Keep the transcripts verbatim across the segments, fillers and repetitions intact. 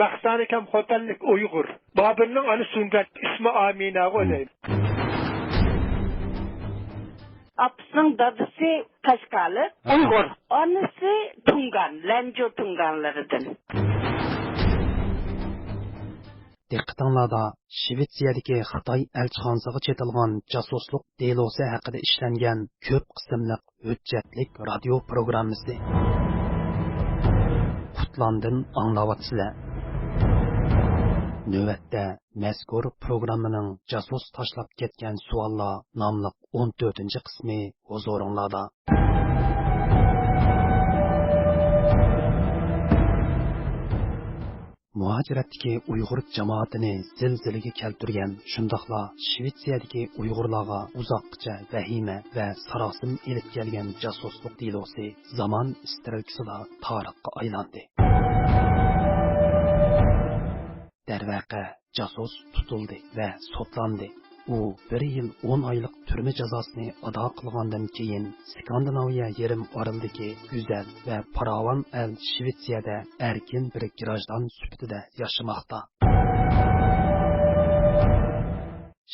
بەختانىكەم خوتەنلىك ئۇيغۇر. بابۇرنىڭ ئانا سۈنگەت ئىسمى ئامىنەغۇ دەيدۇ. ئاپىسىنىڭ دادىسى قەشقەرلىك، ئۇيغۇر. ئانىسى تۇڭگان، لەنجۇ تۇڭگانلىرىدىن. دىققىتىڭلاردا شىۋېتسىيەدىكى خىتاي ئەلچىخانىسىغا چېتىلغان جاسۇسلۇق دېلوسى ھەققىدە ئىشلەنگەن كۆپ قىسىملىق ھۆججەتلىك رادىيو پروگراممىسى. قۇتلاندىن ئاڭلاۋاتىسىلەر. نۆۋەتتە مەزكۇر پروگراممىنىڭ جاسۇس تاشلاپ كەتكەن سوئاللار ناملىق ئون تۆتىنچى قىسمى ھۇزۇرۇڭلاردا. مۇھاجىرەتتىكى ئۇيغۇر جامائىتىنى زىلزىلىگە كەلتۈرگەن، شۇنداقلا شىۋېتسىيەدىكى ئۇيغۇرلارغا ئۇزاققىچە ۋەھىمە ۋە ساراسىم ئېلىپ كەلگەن جاسۇسلۇق دېلوسى زامان ئىسترېلكىسىدا تارىخقا ئايلاندى. دەرۋەقە، جاسۇس تۇتۇلدى ۋە سوتلاندى. ئۇ بىر يىل ئون ئايلىق تۈرمە جازاسىنى ئادا قىلغاندىن كېيىن، سكاندىناۋىيە يېرىم ئارىلىدىكى گۈزەل ۋە پاراۋان ئەل شىۋېتسىيەدە ئەركىن بىر گىراژدان سۈپىتىدە ياشىماقتا.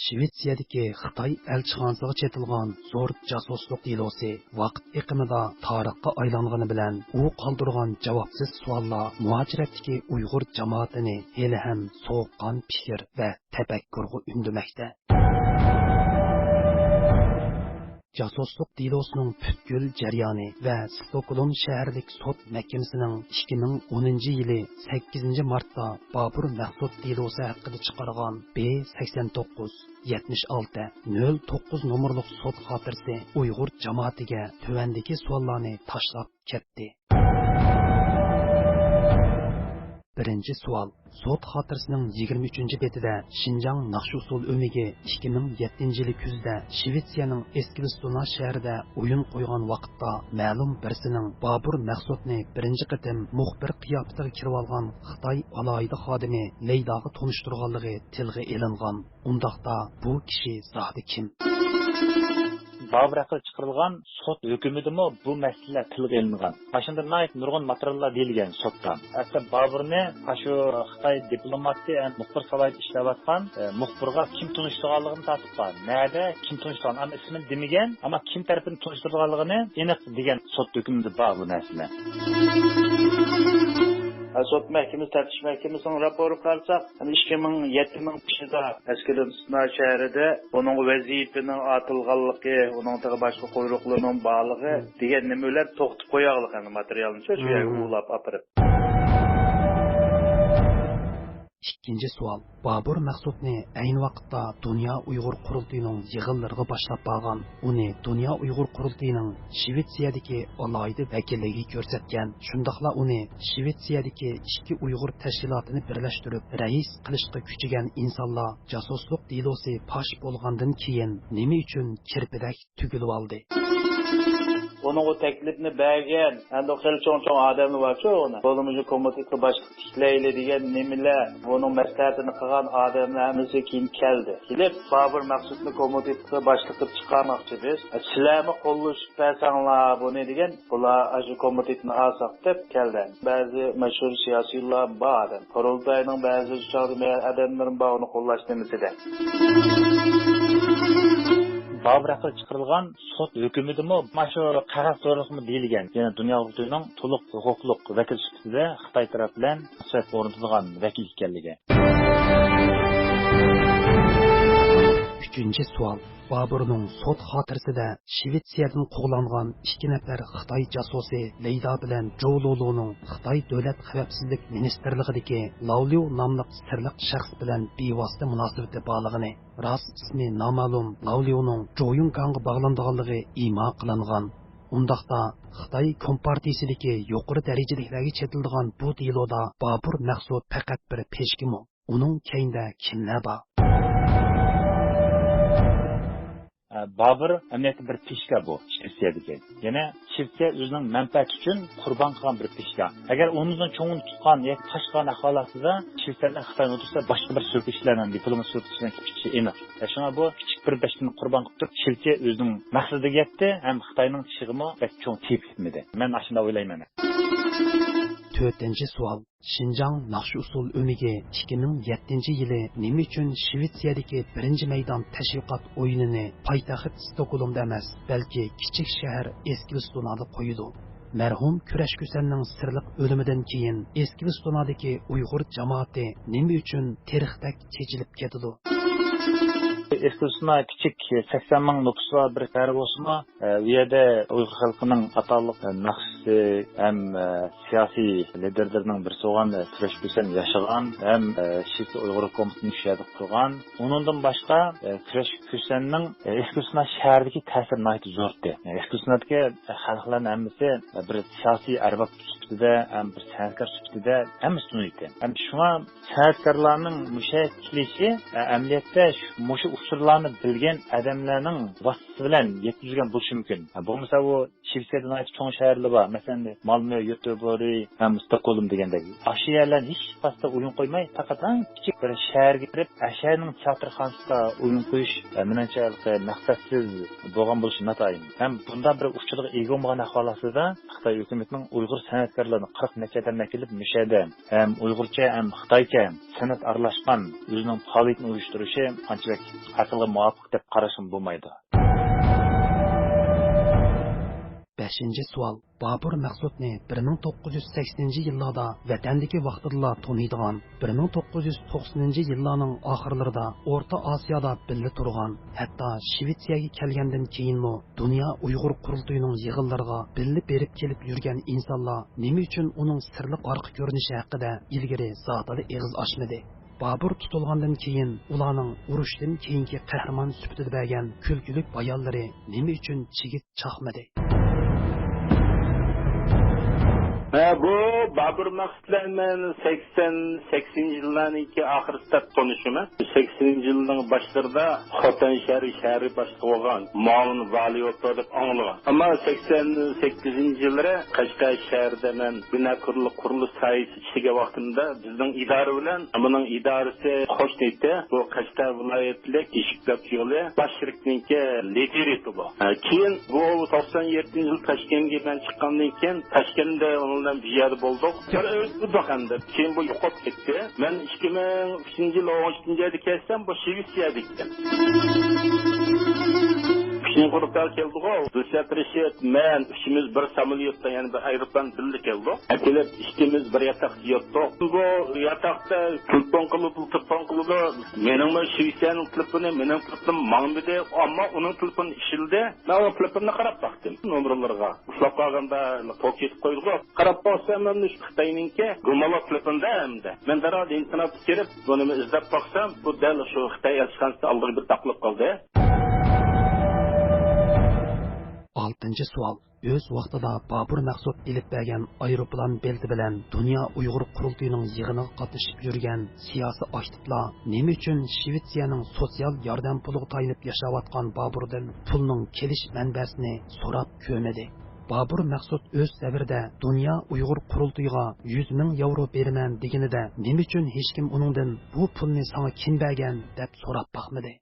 شىۋېتسىيەدىكى خىتاي ئەلچىخانىسىغا چېتىلغان زور جاسۇسلۇق دېلوسى ۋاقىت ئېقىمىدا تارىخقا ئايلانغىنى بىلەن، ئۇ قالدۇرغان جاۋابسىز سوئاللار مۇھاجىرەتتىكى ئۇيغۇر جامائىتىنى ھېلىھەم سوغۇققان پىكىر ۋە تەپەككۇرغا ئۈندىمەكتە. جاسۇسلۇق دېلوسىنىڭ پۈتكۈل جەريانى ۋە ستوكگولم شەھەرلىك سوت مەھكىمىسىنىڭ ئىككى مىڭ ئونىنچى يىلى سەككىزىنچى مارتتا بابۇر مەخسۇت دېلوسى ھەققىدە چىقارغان بى سەكسەن توققۇز، يەتمىش ئالتە، نۆل توققۇز نومۇرلۇق سوت خاتىرىسى ئۇيغۇر جامائىتىگە تۆۋەندىكى سوئاللارنى تاشلاپ كەتتى. بىرىنچى سوئال. سوت خاتىرىسىنىڭ يىگىرمە ئۈچىنچى بېتىدە شىنجاڭ ناخشا-ئۇسسۇل ئۆمىكى ئىككى مىڭ يەتتىنچى يىلى كۈزدە شىۋېتسىيەنىڭ ئېسكىلستونا شەھىرىدە ئويۇن قويغان ۋاقىتتا مەلۇم بىرسىنىڭ بابۇر مەخسۇتنى بىرىنچى قېتىم مۇخبىر قىياپىتىگە كىرىۋالغان خىتاي ئالاھىدە خادىمى لەيداغا تونۇشتۇرغانلىقى تىلغا ئېلىنغان. ئۇنداقتا بۇ كىشى زادى كىم؟ بابۇر ھەققىدە چىقىرىلغان سوت ھۆكمىدىمۇ بۇ مەسىلىلەر تىلغا ئېلىنغان. ئاشۇنداق ناھايىتى نۇرغۇن ماتېرىياللار دېيىلگەن سوتتا. ھەتتا بابۇرنى ئاشۇ خىتاي دىپلوماتى ھەم مۇخبىر سالاھىيىتى ئىشلەۋاتقان، ئە، مۇخبىرغا كىم تونۇشتۇرغانلىقىنى تارتىپ بار. نەدە، كىم تونۇشتۇرغان، ئەمما ئىسمىنى دېمىگەن، ئەمما كىم تەرىپىدىن تونۇشتۇرغانلىقىنى ئېنىق دېگەن سوت ھۆكمىدە بار بۇ نەرسىلەر. ھە، سوت مەھكىمىسى، تەپتىش مەھكىمىسىنىڭ راپورىغا قارىساق، يەنى ئىككى مىڭ يەتتىنىڭ بېشىدا ئەسكىلىستان شەھىرىدە ئۇنىڭغا ۋەزىپىنىڭ ئارتىلغانلىقى، ئۇنىڭ تېخى باشقا قۇيرۇقلىرىنىڭ بارلىقى دېگەن نېمە بىلەن توختىتىپ قوياغلىق ئەمدى ماتېرىيالنى شۇ يەرگە ئۇلاپ ئاپىرىپ. ئىككىنچى سوئال. بابۇر مەخسۇتنى ئەينى ۋاقىتتا دۇنيا ئۇيغۇر قۇرۇلتىيىنىڭ يىغىنلىرىغا باشلاپ بارغان، ئۇنى دۇنيا ئۇيغۇر قۇرۇلتىيىنىڭ شىۋېتسىيەدىكى ئالاھىدە ۋەكىللىكىگە كۆرسەتكەن، شۇنداقلا ئۇنى شىۋېتسىيەدىكى ئىككى ئۇيغۇر تەشكىلاتىنى بىرلەشتۈرۈپ رەئىس قىلىشقا كۈچىگەن ئىنسانلار جاسۇسلۇق دېلوسى پاش بولغاندىن كېيىن نېمە ئۈچۈن كىرپىدەك تۈگۈلۈۋالدى؟ ئۇنىڭغا تەكلىپنى بەرگەن، ئەمدى خېلى چوڭ-چوڭ ئادەملەر بارچۇ ئۇنى. بولمىسا كومىتېتقا باشلىق تىكلەيلى دېگەن نېمىلەر، بۇنىڭ مەسلىھەتىنى قىلغان ئادەملەر ھەممىسى كېيىن كەلدى. كېلىپ، بابۇر مەخسۇتنى كومىتېتقا باشلىق قىلىپ چىقارماقچى بىز. سىلەرمۇ قوللىشىپ بەرسەڭلار بۇنى دېگەن. بۇلار ئاشۇ كومىتېتنى ئالساق دەپ كەلدى. بەزى مەشھۇر سىياسىيونلار بار ئادەم. قۇرۇلتاينىڭ بەزى چاغدا ئادەملىرىمۇ بار ئۇنى قوللاش نېمىسىدە. بابۇر ھەققىدە چىقىرىلغان سوت ھۆكمىدىمۇ مانا شۇ قەغەز توغرىلىقمۇ دېيىلگەن. يەنى دۇنيا قۇرۇلتىيىنىڭ تولۇق ھوقۇقلۇق ۋەكىل سۈپىتىدە خىتاي تەرەپ بىلەن سۆھبەت ئورنىتىدىغان ۋەكىل ئىكەنلىكى. ئۈچىنچى سوئال. بابۇرنىڭ سوت خاتىرىسىدە شىۋېتسىيەدىن قوغلانغان ئىككى نەپەر خىتاي جاسۇسى لەيدا بىلەن جوۋ لۇلۇنىڭ خىتاي دۆلەت خەۋپسىزلىك مىنىستىرلىقىدىكى لاۋليۇ ناملىق سىرلىق شەخس بىلەن بىۋاسىتە مۇناسىۋىتى بارلىقىنى، راست ئىسمى نامەلۇم لاۋليۇنىڭ جويۇڭگاڭغا باغلىنىدىغانلىقى ئىما قىلىنغان. ئۇنداقتا، خىتاي كومپارتىيىسىدىكى يۇقىرى دەرىجىلىكلەرگە چېتىلىدىغان بۇ دېلودا بابۇر مەخسۇت پەقەت بىر پېشكىمۇ؟ ئۇنىڭ كەينىدە كىملەر بار؟ ئە، بابۇر ئەمەلىيەتتە بىر پېشكا بۇ، شىۋېتسىيەدىكى. يەنە شىۋېتسىيە ئۆزىنىڭ مەنپەئەتى ئۈچۈن قۇربان قىلغان بىر پېشكا. ئەگەر ئۇنىڭدىن چوڭىنى تۇتقان ياكى تاش قىلغان ئەھۋالاتىدا شىۋېتسىيەدىن خىتاينى ئۇدۇرسا باشقا بىر سۆكۈشلەرنىڭ، دىپلومات سۆكۈشلەرنىڭ كېلىپ چىقىشى ئېنىق. شۇڭا بۇ كىچىك بىر بەشتىن قۇربان قىلىپ تۇرۇپ، شىۋېتسىيە ئۆزىنىڭ مەقسىتىگە يەتتى ھەم خىتاينىڭ چىشىغىمۇ بەك چوڭ تېگىپ كەتمىدى. مەن ئاشۇنداق ئويلايمەن. تۆتىنچى سوئال. شىنجاڭ ناخشا ئۇسسۇل ئۆمىكى ئىككى مىڭ يەتتىنچى يىلى نېمە ئۈچۈن شىۋېتسىيەدىكى بىرىنچى مەيدان تەشۋىقات ئويۇنىنى پايتەخت ستوكھولمدا ئەمەس، بەلكى كىچىك شەھەر ئېسكىلستونادا قويىدۇ؟ مەرھۇم كۈرەش كۈسەننىڭ سىرلىق ئۆلۈمىدىن كېيىن ئېسكىلستونادىكى ئۇيغۇر جامائىتى نېمە ئۈچۈن تېرىقتەك چېچىلىپ كېتىدۇ؟ ئېسكىلستونا كىچىك، سەكسەن مىڭ نوپۇسلۇق بىر شەھەر بولسىمۇ، ئە، ئۇ يەردە ئۇيغۇر خەلقىنىڭ ئاتالىق، ئە، ناخشىسى ھەم، ئە، سىياسىي لىدېرلىرىنىڭ بىرسى بولغان، ئە، كۈرەش كۈسەن ياشىغان ھەم، ئە، شىۋېتسىيە ئۇيغۇر كومىتېتىنى شۇ يەردە قۇرغان. ئۇنىڭدىن باشقا، ئە، كۈرەش كۈسەننىڭ، ئە، ئېسكىلستونا شەھىرىدىكى تەسىرى ناھايىتى زور ئىدى. ئە، ئېسكىلستونادىكى، ئە، خەلقلەرنىڭ ھەممىسى، ئە، بىر سىياسىي ئەرباب سۈپىتىدە ھەم بىر سەنئەتكار سۈپىتىدە ھەممىسى تونۇيتتى. ھەم شۇڭا سەنئەتكارلارنىڭ مۇشۇ يەرگە كېلىشى، ئە، ئەمەلىيەتتە شۇ، مۇشۇ ئۇچۇرلارنى بىلگەن ئادەملەرنىڭ ۋاسىتىسى بىلەن يەتكۈزۈلگەن بولۇشى مۇمكىن. ئە، بولمىسا ئۇ شىۋېتسىيەدە ناھايىتى چوڭ شەھەرلەر بار. مەسىلەن، مالمۆ، يۆتېبورگ ھەم ستوكھولم دېگەندەك. ئاشۇ يەرلەرنى ھېچ قايسىسىغا ئويۇن قويماي، پەقەت ئەڭ كىچىك بىر شەھەرگە كىرىپ، ئە، شەھەرنىڭ تىياتىرخانىسىغا ئويۇن قويۇش، ئە، مېنىڭچە، ھېلىقى مەقسەتسىز بولغان بولۇشى ناتايىن. ھەم بۇنداق بىر ئۇچۇرغا ئىگە بولمىغان ئەھۋال ئاستىدا خىتاي ھۆكۈمىتىنىڭ ئۇيغۇر سەنئەتكارلىرىنى قىرىق نەچچە ئادەمنى ئەكېلىپ، مۇشۇ يەردە ھەم ئۇيغۇرچە ھەم خىتايچە سەنئەت ئارىلاشقان ئۆزىنىڭ پائالىيىتىنى ئۇيۇشتۇرۇشى قانچىلىك ئەقىلگە مۇۋاپىق دەپ قاراشمۇ بولمايدۇ. بەشىنچى سوئال. بابۇر مەخسۇتنى بىر مىڭ توققۇز يۈز سەكسىنىنچى يىللاردا ۋەتەندىكى ۋاقتىدىلا تونۇيدىغان، بىر مىڭ توققۇز يۈز توقسىنىنچى يىللارنىڭ ئاخىرلىرىدا ئورتا ئاسىيادا بىللە تۇرغان، ھەتتا شىۋېتسىيەگە كەلگەندىن كېيىنمۇ دۇنيا ئۇيغۇر قۇرۇلتىيىنىڭ يىغىنلىرىغا بىللە بېرىپ كېلىپ يۈرگەن ئىنسانلار نېمە ئۈچۈن ئۇنىڭ سىرلىق ئارقا كۆرۈنۈشى ھەققىدە ئىلگىرى زادىلا ئېغىز ئاچمىدى؟ بابۇر تۇتۇلغاندىن كېيىن ئۇلارنىڭ ئۇرۇشتىن كېيىنكى قەھرىمان سۈپىتىدە بەرگەن كۈلكىلىك بايانلىرى نېمە ئۈچۈن چىگىت چاقمىدى؟ ھە، بۇ بابۇر مەخسۇت بىلەن مەن سەكسەن، سەكسىنىنچى يىللارنىڭكى ئاخىرىدا تونۇشىمەن. سەكسىنىنچى يىلنىڭ باشلىرىدا خوتەن شەھىرى، شەھەر باشلىقى بولغان مۇئاۋىن ۋالىي ئوتتۇرا دەپ ئاڭلىغان. ئەمما سەكسەن سەككىزىنچى يىللىرى قەشقەر شەھىرىدە مەن بىنا قۇرۇلۇش ساھەسى ئىشلىگەن ۋاقتىمدا بىزنىڭ ئىدارە بىلەن بۇنىڭ ئىدارىسى قوشنىيتتى. بۇ قەشقەر ۋىلايەتلىك ئىشىكلەپ يولى باش شىركىتىنىڭكى لىدىرى ئىدى بۇ. ھە، كېيىن بۇ توقسان يەتتىنچى يىل تاشكەنتكە مەن چىققاندىن كېيىن تاشكەنتتە ئۇنىڭ بىلەن بىر يەردە بولدۇق. بىر ئۆي تۇردۇق ئەمدى. كېيىن بۇ يوقاپ كەتتى. مەن ئىككى مىڭ ئۈچىنچى يىل ئون ئىككىنچى ئايدا كەلسەم، بۇ شىۋېتسىيەدە ئىكەن. ئۈچىنچى قۇرۇلتايغا كەلدىغۇ. دىلشات رەشىت، مەن ئۈچىمىز بىر ساموليوتتا، يەنى بىر ئايروپىلان بىللە كەلدۇق. ئەكېلىپ ئىككىمىز بىر ياتاقتا ياتتۇق. بۇ ياتاقتا تېلېفون قىلىدۇ، تېلېفون قىلىدۇ. مېنىڭمۇ شىۋېتسىيەنىڭ تېلېفونى، مېنىڭ تېلېفونۇم ماڭمىدى. ئەمما ئۇنىڭ تېلېفونى ئىشلىدى. مەن ئۇنىڭ تېلېفونىنى قاراپ باقتىم. نومۇرلىرىغا ئۇخلاپ قالغاندا توك كېتىپ قويىدىغۇ. قاراپ باقسام، مەن شۇ خىتاينىڭكى گۇمانلىق تېلېفوندا ئەمدى. مەن دەرھال ئىنتېرنېتقا كىرىپ، بۇنى ئىزدەپ باقسام، بۇ دەل شۇ خىتاي ئەلچىخانىسى ئالدىغا بىر تاقىلىپ قالدى. ئالتىنچى سوئال. ئۆز ۋاقتىدا بابۇر مەخسۇت ئېلىپ بەرگەن ئايروپىلان بېلىتى بىلەن دۇنيا ئۇيغۇر قۇرۇلتىيىنىڭ يىغىنىغا قاتنىشىپ يۈرگەن سىياسىي ئاكتىپلار نېمە ئۈچۈن شىۋېتسىيەنىڭ سوتسىيال ياردەم پۇلىغا تايىنىپ ياشاۋاتقان بابۇردىن پۇلنىڭ كېلىش مەنبەسىنى سوراپ كۆرمىدى؟ بابۇر مەخسۇت ئۆز دەۋرىدە دۇنيا ئۇيغۇر قۇرۇلتىيىغا يۈز مىڭ ياۋرو بېرىمەن دېگىنىدە، نېمە ئۈچۈن ھېچكىم ئۇنىڭدىن «بۇ پۇلنى ساڭا كىم بەرگەن؟» دەپ سوراپ باقمىدى؟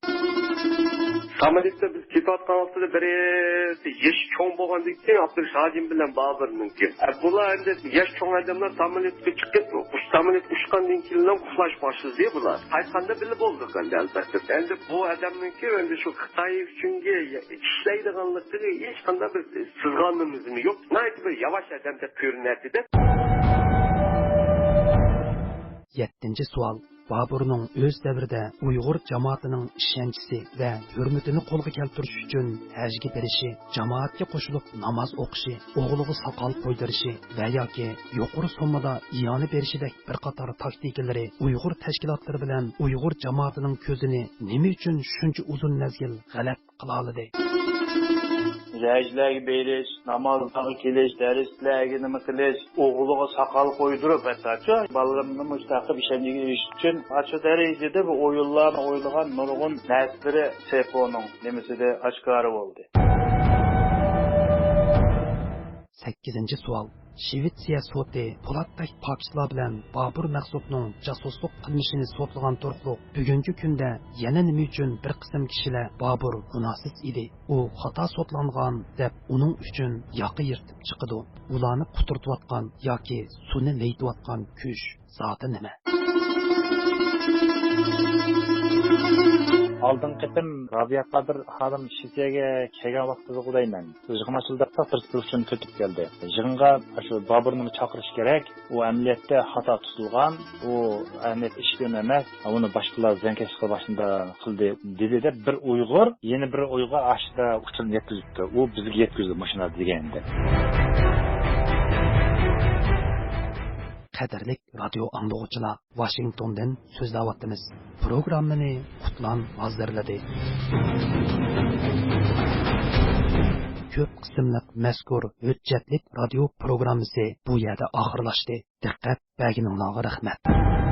ساموليوتتا بىز كېتىۋاتقان ۋاقتىدا بىرسى يېشى چوڭ بولغاندىن كېيىن ئابدۇرۇش ھاجىم بىلەن بابۇرنىڭكى. ئە، بۇلار ئەمدى ياش چوڭ ئادەملەر ساموليوتقا چىقىپ، ئۇ ساموليوت ئۇچقاندىن كېيىنلا ئۇخلاش باشلىدى بۇلار. قايتقاندا بىللە بولدۇق ئەمدى، ئەلبەتتە. ئەمدى بۇ ئادەمنىڭكى ئەمدى شۇ خىتاي ئۈچۈنگە ئىشلەيدىغانلىقىغا ھېچقانداق بىر سىزغانلىقىمىزمۇ يوق. ناھايىتى بىر ياۋاش ئادەمدەك كۆرۈنەتتى-دە. يەتتىنچى سوئال. بابۇرنىڭ ئۆز دەۋرىدە ئۇيغۇر جامائىتىنىڭ ئىشەنچىسى ۋە ھۆرمىتىنى قولغا كەلتۈرۈش ئۈچۈن ھەجگە بېرىشى، جامائەتكە قوشۇلۇپ ناماز ئوقۇشى، ئوغلىغا ساقال قويدۇرۇشى ۋە ياكى يۇقىرى سوممىدا ئىئانە بېرىشىدەك بىر قاتار تاكتىكىلىرى ئۇيغۇر تەشكىلاتلىرى بىلەن ئۇيغۇر جامائىتىنىڭ كۆزىنى نېمە ئۈچۈن شۇنچە ئۇزۇن مەزگىل غەلەت قىلالىدى؟ ھەجلەرگە بېرىش، نامازلارغا كېلىش، دەرسلەرگە نېمە قىلىش، ئوغلىغا ساقال قويدۇرۇپ، ھەتتاچۇ بالىلىرىمنى مۇشۇ تاقىپ ئىشەنچىگە ئېرىشىش ئۈچۈن ئاشۇ دەرىجىدە بۇ ئويۇنلارنى ئوينىغان نۇرغۇن نەرسىلىرى سېپونىڭ نېمىسىدە ئاشكارا بولدى. سەككىزىنچى سوئال. شىۋېتسىيە سوتى پولاتتەك پاكىتلار بىلەن بابۇر مەخسۇتنىڭ جاسۇسلۇق قىلمىشىنى سوتلىغان تۇرۇقلۇق، بۈگۈنكى كۈندە يەنە نېمە ئۈچۈن بىر قىسىم كىشىلەر بابۇر گۇناھسىز ئىدى، ئۇ خاتا سوتلانغان دەپ ئۇنىڭ ئۈچۈن ياقا يىرتىپ چىقىدۇ؟ ئۇلارنى قۇترىتىۋاتقان ياكى سۇنى لەيتىۋاتقان كۈچ زادى نېمە؟ ئالدىنقى قېتىم رابىيە قادىر خانىم شىۋېتسىيەگە كەلگەن ۋاقتىدا دەيمەن. يىغىن ئاچىلدى، بىر سىلىشىنى كۆتۈرۈپ كەلدى. يىغىنغا شۇ بابۇرنى چاقىرىش كېرەك. ئۇ ئەمەلىيەتتە خاتا تۇتۇلغان. ئۇ ئەمەلىيەتتە ئىش بېرىم ئەمەس. ئۇنى باشقىلار زىيانكەشلىك قىلىپ ئاشۇنداق قىلدى، دېدى دەپ بىر ئۇيغۇر، يەنە بىر ئۇيغۇر ئاشۇنداق ئۇچۇرنى يەتكۈزۈپتۇ. ئۇ بىزگە يەتكۈزدى مۇشۇنداق دېگەندە. قەدىرلىك رادىيو ئاڭلىغۇچىلار، ۋاشىنگتوندىن سۆزلەۋاتىمىز. پروگراممىنى قۇتلان ھازىرلىدى. كۆپ قىسىملىق مەزكۇر ھۆججەتلىك رادىيو پروگراممىسى بۇ يەردە ئاخىرلاشتى. دىققەت بەرگىنىڭلارغا رەھمەت.